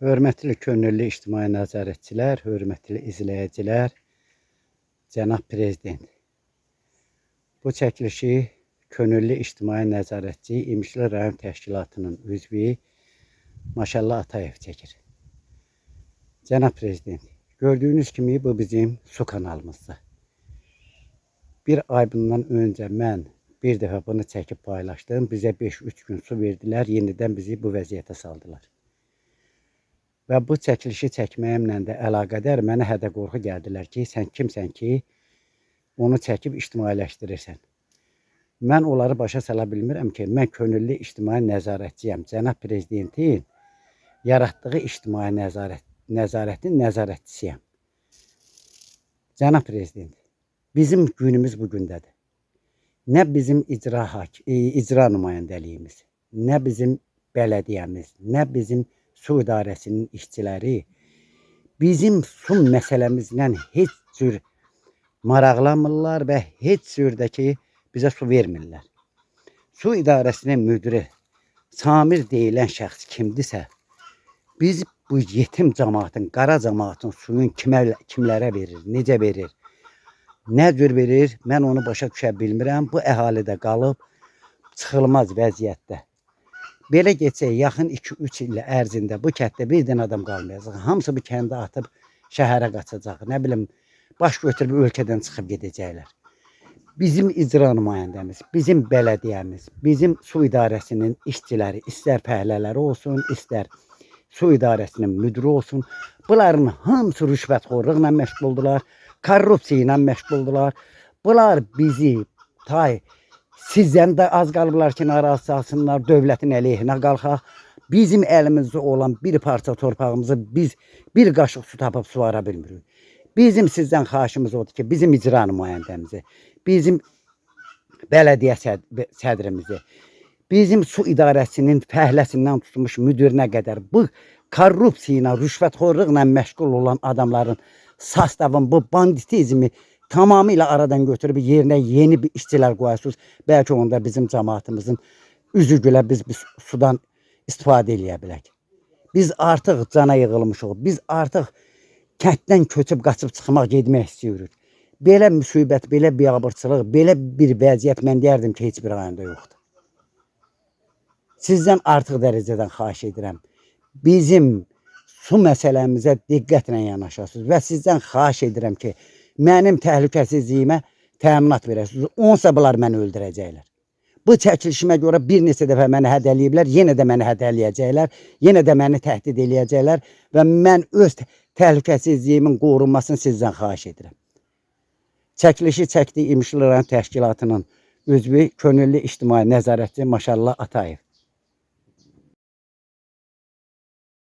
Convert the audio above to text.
Hörmətli könüllü ictimai nəzarətçilər, hörmətli izləyicilər, cənab prezident. Bu çəkilişi könüllü ictimai nəzarətçi İmişli rayon təşkilatının üzvü Maşallah Atayev çəkir. Cənab prezident, gördüyünüz kimi bu bizim su kanalımızdır. Bir ay bundan öncə mən bir dəfə bunu çəkib paylaşdım. Bizə 5-3 gün su verdilər, yenidən bizi bu vəziyyətə saldılar. Və bu çəkilişi çəkməyimlə də əlaqədar mənə hədə qorxu gəldilər ki, sən kimsən ki, onu çəkib ictimailəşdirirsən. Mən onları başa sala bilmirəm ki, mən könüllü ictimai nəzarətçiyəm. Cənab prezidentin yaratdığı ictimai nəzarətin nəzarətçisiyəm. Cənab prezident, bizim günümüz bu gündədir. Nə bizim icra nümayəndəliyimiz, nə bizim bələdiyyəmiz, nə bizim su idarəsinin işçiləri bizim su məsələmizlə heç cür maraqlanmırlar və heç cür də ki bizə su vermirlər. Su idarəsinin müdiri Samir deyilən şəxs kimdirsə, biz bu yetim cəmaatın, qara cəmaatın suyun kimlərə verir, necə verir, nə cür verir, mən onu başa düşə bilmirəm. Bu əhali də qalıb çıxılmaz vəziyyətdə. Belə getsək, yaxın 2-3 il ərzində bu kənddə bir dənə adam qalmayacaq. Hamısı bu kəndi atıb şəhərə qaçacaq. Nə bilim, baş götürüb ölkədən çıxıb gedəcəklər. Bizim icra nümayəndəmiz, bizim bələdiyyəmiz, bizim su idarəsinin işçiləri, istər fəhlələri olsun, istər su idarəsinin müdiri olsun, bunların hamısı rüşvətxorluqla məşğuldurlar, korrupsiya ilə məşğuldurlar. Bunlar bizi tay sizdən də az qalıblar ki, narazı salsınlar, dövlətin əleyhinə qalxaq. Bizim əlimizdə olan bir parça torpağımızı biz bir qaşıq su tapıb suvara bilmirik. Bizim sizdən xahişimiz odur ki, bizim icra nümayəndəmizi, bizim bələdiyyə sədrimizi, bizim su idarəsinin fəhləsindən tutmuş müdirinə qədər bu korrupsiya ilə, rüşvətxorluqla məşğul olan adamların sastavın bu banditizmi tamamilə aradan götürüb yerinə yeni bir işçilər qoyasınız. Bəlkə onda bizim cəmaatımızın üzü gülə biz sudan istifadə eləyə bilək. Biz artıq cana yığılmışıq. Biz artıq kənddən köçüb qaçıb çıxmaq, getmək istəyirik. Belə müsibət, belə biabırçılıq, belə bir vəziyyət mən deyərdim ki, heç bir rayonda yoxdur. Sizdən artıq dərəcədən xahiş edirəm. Bizim su məsələmizə diqqətlə yanaşasınız və sizdən xahiş edirəm ki, mənim təhlükəsizliyimə təminat verəsiniz. Onsa bunlar məni öldürəcəklər. Bu çəkilişimə görə bir neçə dəfə məni hədələyiblər, yenə də məni hədələyəcəklər, yenə də məni təhdid eləyəcəklər və mən öz təhlükəsizliyimin qorunmasını sizdən xahiş edirəm. Çəkilişi çəkdi İmişli rayon təşkilatının üzvü, könüllü ictimai nəzarətçi Maşallah Atayev.